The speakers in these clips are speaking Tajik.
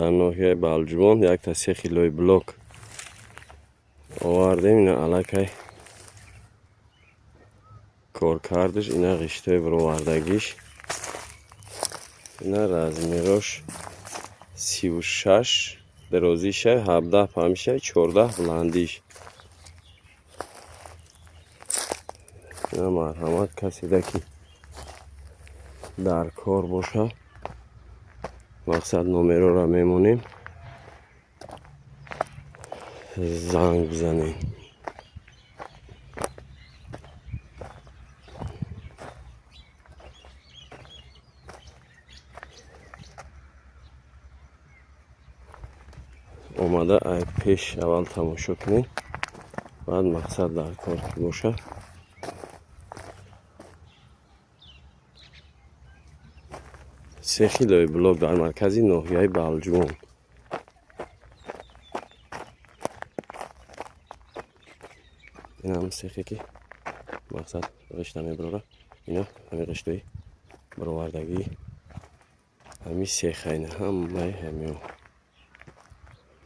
Дар ноҳияи Балҷувон якта сехи лойблок овардем. Ина аллакай коркардаш, ина ғиштои бировардагиш, ина размерош 36 дарозиша, 17 памиша, 14 буландиш. Ина марҳамат, каседа ки дар кор боша, мақсад номерора мемонем, занг бизанем. Омада ай пеш аввал тамошо кунем, баъд мақсад дар кор ки боша. Сехи лойблок дар маркази ноҳияи Балҷувон. Инам сехе ки мақсад ғишта мебарора, ина ҳами ғиштои баровардагии ҳами сеха, ина ҳамаи ҳамио.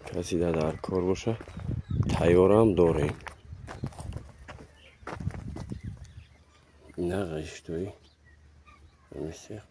Касида дар кор боша, тайёрам дорем. Ина ғиштои ҳами сех.